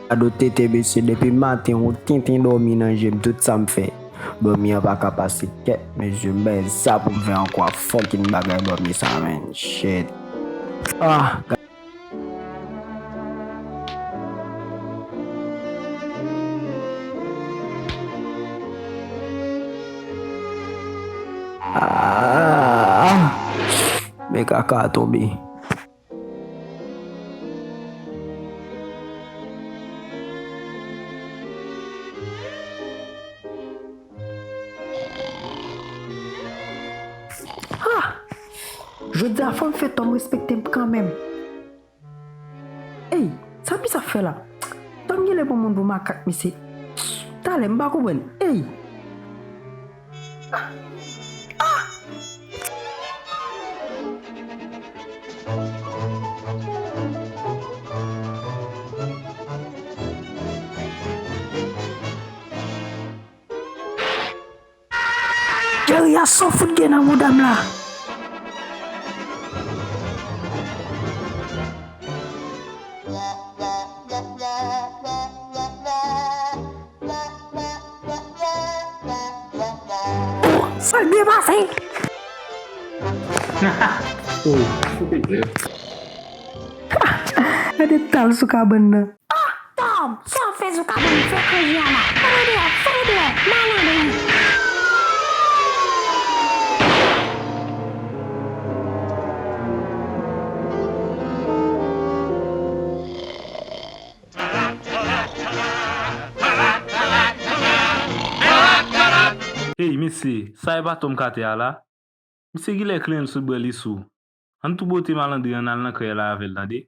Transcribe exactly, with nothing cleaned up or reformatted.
Gad yon tete, mesye, depi maten, yon tenten dòmi nan je m, tout sa m fè. Dòmi an pa ka pase, kèt, mesye, m bay sa pou m fè ankò a fucking bagay dòmi sa, man. Shit. Ah, Ah! Men kaka a tonbe. Ha! Jodi a fò m fè Tòm respekte m kanmenm. Ey, sa Bizap fè la? Tòm genlè pran moun pou makak, mesye. Talè, m pa konprann. Ey! Ah! Ah! Jerry a so fout gen nan mouda m la. Oh, sa l byen pase. Oh, fout de. Gade tal sou kabann nan. Ah, Tòm, sa w ap fè sou kabann fè kranje a la? Sot deyò, sot deyò, malandren. Ey, mesye, sa e pa Tòm k atè a la? Misye genlè klenn sou bwè li sou. Ann tou bote malandren an al nan krèy la avè l, tande.